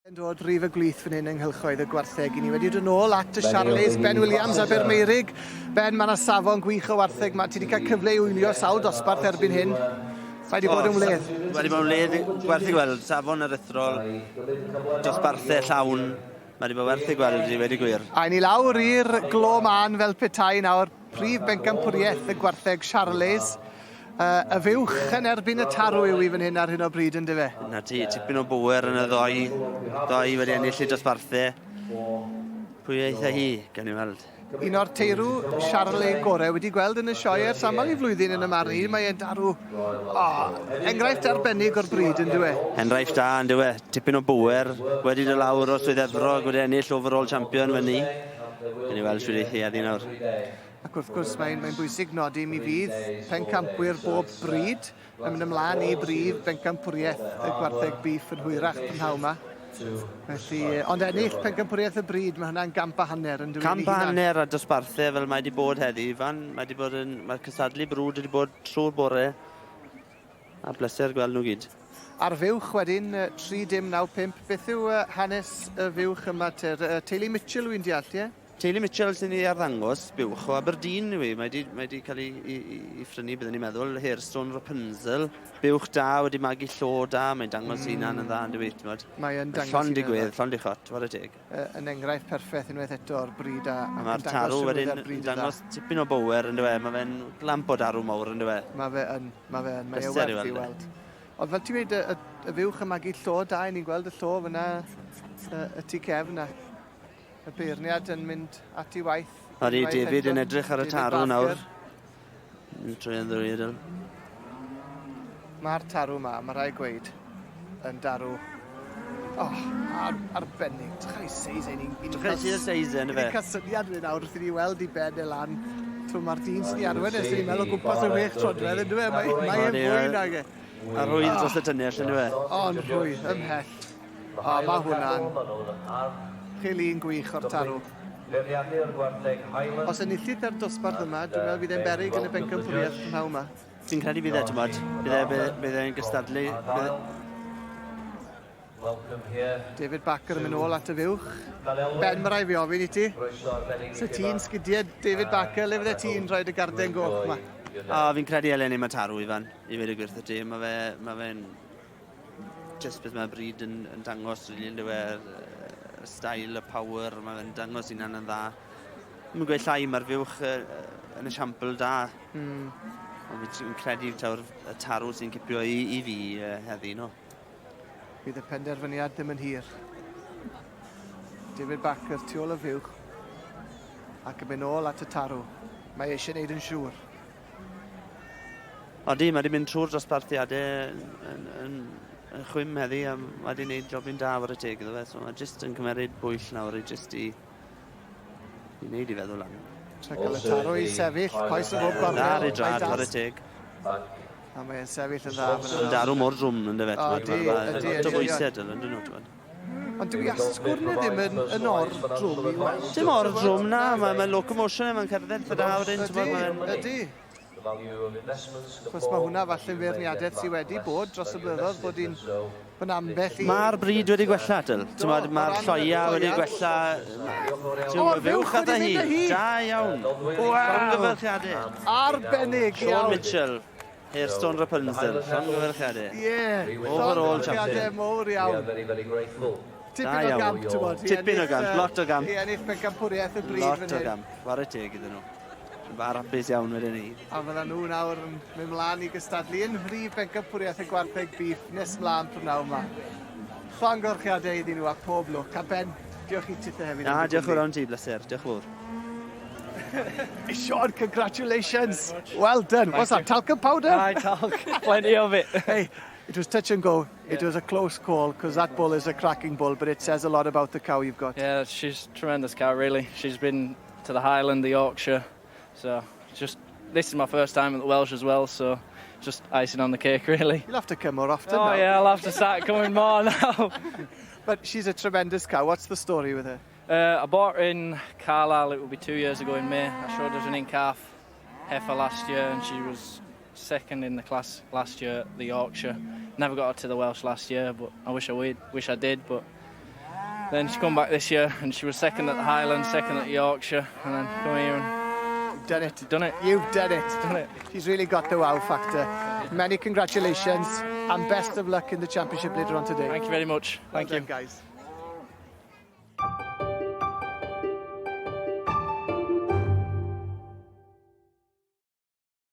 Yn dod rif y gwlith fan hyn yng nghylchoedd y gwartheg. I ni wedi dod nôl at y Charolais, Ben Williams Abermeirig. Ben, mae yna safon gwych o wartheg. Ma, ti wedi cael cyfle i wylio sawl dosbarth erbyn hyn. Mae wedi bod yn wledd. Mae wedi bod yn wledd, gwerth i gweld, safon aruthrol, dosbarthau llawn. Mae wedi bod werth i gweld, i wedi gwir. A ni lawr i'r glo man fel petai nawr, prif bencampwriaeth y gwartheg Charolais. Y fuwch yn erbyn y tarw yw i fan hyn ar hyn o bryd, yn dyfe? Na ti, tipyn o bwer yn y ddoi. Ddoi wedi ennill i dosbarthau. Pwy eitha hi, gan i weld. Un o'r teirw Charolais gorau wedi gweld yn y sioe ers aml i flwyddyn yn y marn i. Mae e'n darw, oh, enghraifft arbennig o'r bryd, yn dywe? Enghraifft da, yn dywe. Tipyn o bwer, wedi dod lawr o Swydd Efrog, wedi ennill overall champion fyny. Gan i weld sydd ei heddi nawr. Ac wrth gwrs mae'n mae bwysig nodi mi fydd pencampwyr bob bryd yn mynd ymlaen i brif bencampwriaeth y gwartheg beef yn hwyrach prynhawn yma. Felly, ond ennill pencampwriaeth y bryd, mae hwnna'n gamp a hanner yn dweud. Camp a hanner a dosbarthau fel mae wedi bod heddi, Ifan. Mae wedi bod yn, mae'r cystadlu brwd wedi bod trwy'r bore. A bleser gweld nhw gyd. A'r fuwch wedyn, 3.95. Beth yw hanes y fuwch yma te? Teulu Mitchell wy'n deall, ie? Teulu Mitchell sy'n ei arddangos buwch o Aberdeen yw hi. Mae wedi, mae wedi cael ei, ei, ei, ei phrynu, byddwn ni'n meddwl, Hairstone Rapunzel. Buwch da, wedi magu llo da, mae'n dangos mm. hunan yn dda, yn dweud, ti'n Mae yn dangos Llond i gwedd, llond i chot, whare teg. Yn enghraifft perffaith unwaith eto o'r bryd a, a mae'r tarw wedyn yn dangos tipyn o bower yn dweud, mae fe'n glamp o darw mawr yn dweud. Mae fe yn, mae fe yn, mae e werth i weld. Ond fel ti'n dweud, y, y, y fuwch yn magu llo da, ni'n gweld y llo fyna, y, y tu cefn a Y beirniad yn mynd at ei waith. Odi, David yn edrych ar y tarw nawr. Yn troi yn ddwyadl. Mae'r tarw ma, mae rhaid gweud, yn darw oh, ar, arbennig. Drych ar ei seis e. Drych ar ei seis e, ynddo fe? Ni'n cael syniad fe nawr wrth i ni weld i ben e lan. Twm, mae'r dyn sy'n ei arwain e, sy'n meddwl o gwmpas y wech troedfedd, ynddo fe? Mae, mae e'n fwy nag e. A rhwydd dros y tunnell, ynddo fe? O, yn rhwydd, ymhell. O, mae hwnna'n chil un gwych o'r tarw. Os enillith e'r dosbarth yma, dwi'n meddwl fydd e'n beryg yn y bencampwriaeth prynhawn yma. Fi'n credu bydd e, t'mod, bydd e, bydd, bydd e'n gystadlu. Bydd... David Barker yn mynd nôl at y fuwch. Ben, mae rai fi ofyn i ti. Se ti'n sgidiau David Barker, le fydde ti'n rhoi dy garden goch yma? O, fi'n credu eleni mae tarw, Ifan, i weud y gwir wrtho ti. Mae fe, mae fe'n Just beth mae'r bryd yn, yn dangos, rili, yn dyw e, y style, y power, mae fe'n dangos hunan yn dda. Mae'n gweud llai, mae'r fuwch yn esiampl da. Ond fi'n credu taw'r y tarw sy'n cipio i, i fi heddi, no. Bydd y penderfyniad ddim yn hir. David Barker tu ôl y fuwch ac yn mynd ôl at y tarw. Mae eisiau gwneud yn siŵr. Odi, mae wedi mynd trwy'r dosbarthiadau yn, yn, yn, yn chwim heddi a mae wedi gwneud jobyn da ar y teg iddo fe. So mae jyst yn cymeryd bwyll nawr i jyst i, i wneud i feddwl lan. Tra cael y taro i sefyll, coes yn bob gornel. Ar ei drad, ar y teg. A mae'n sefyll yn dda. Yn darw mor drwm yn dyfe. Ydy, ydy. Lot o bwysau dyl, yn dyn nhw. Ond dyw i asgwrn e ddim yn, yn or drwm i weld. Dim or drwm na, mae, mae locomotion e, mae'n cerdded fy da wedyn. Ydy, ydy. Chos mae hwnna falle'n feirniadaeth sydd wedi bod dros y blynyddoedd bod hi'n bod ambell i... Mae'r bryd wedi gwella, Dyl. Mae'r lloia wedi gwella. O'r fuwch wedi mynd â hi. Da iawn. Waw. Llongyfarchiadau. Arbennig iawn. Sean Mitchell. Hairstone Rapunzel, llongyfarchiadau. Ie, Overall champion. Llongyfarchiadau mowr iawn. Tipyn o gamp, ti'n bod. Tipyn o gamp, lot o gamp. I ennill pencampwriaeth y bryd fan hyn. Lot o gamp, whare teg iddyn nhw. Fawr hapus iawn wedyn ni. A fyddan nhw nawr yn mynd mlaen i gystadlu yn mhrif bencampwriaeth y gwartheg beef nes mlaen prynhawn 'ma. Llongyfarchiadau iddyn nhw a pob lwc. A Ben, diolch i tithe hefyd. Na, diolch yn fawr iawn ti, bleser. Diolch yn fawr. Sean, congratulations. Well done. Thank What's that, talcum powder? Aye, talc. Plenty of it. Hey, it was touch and go. Yeah. It was a close call because that bull is a cracking bull, but it says a lot about the cow you've got. Yeah, she's tremendous cow, really. She's been to the Highland, the Yorkshire, so just this is my first time at the Welsh as well, so just icing on the cake, really. You'll have to come more often. Oh now. yeah, I'll have to start coming more now. But she's a tremendous cow. What's the story with her? Uh, I bought her in Carlisle, it will be 2 years ago in May. I showed her as an in-calf heifer last year and she was second in the class last year at the Yorkshire. Never got her to the Welsh last year, but I wish I would, wish I did, but Then she come back this year and she was second at the Highland, second at Yorkshire, and then come here and You've done it. Done it. You've done it. Done it. She's really got the wow factor. Many congratulations and best of luck in the championship later on today. Thank you very much. Thank Well you. done, guys.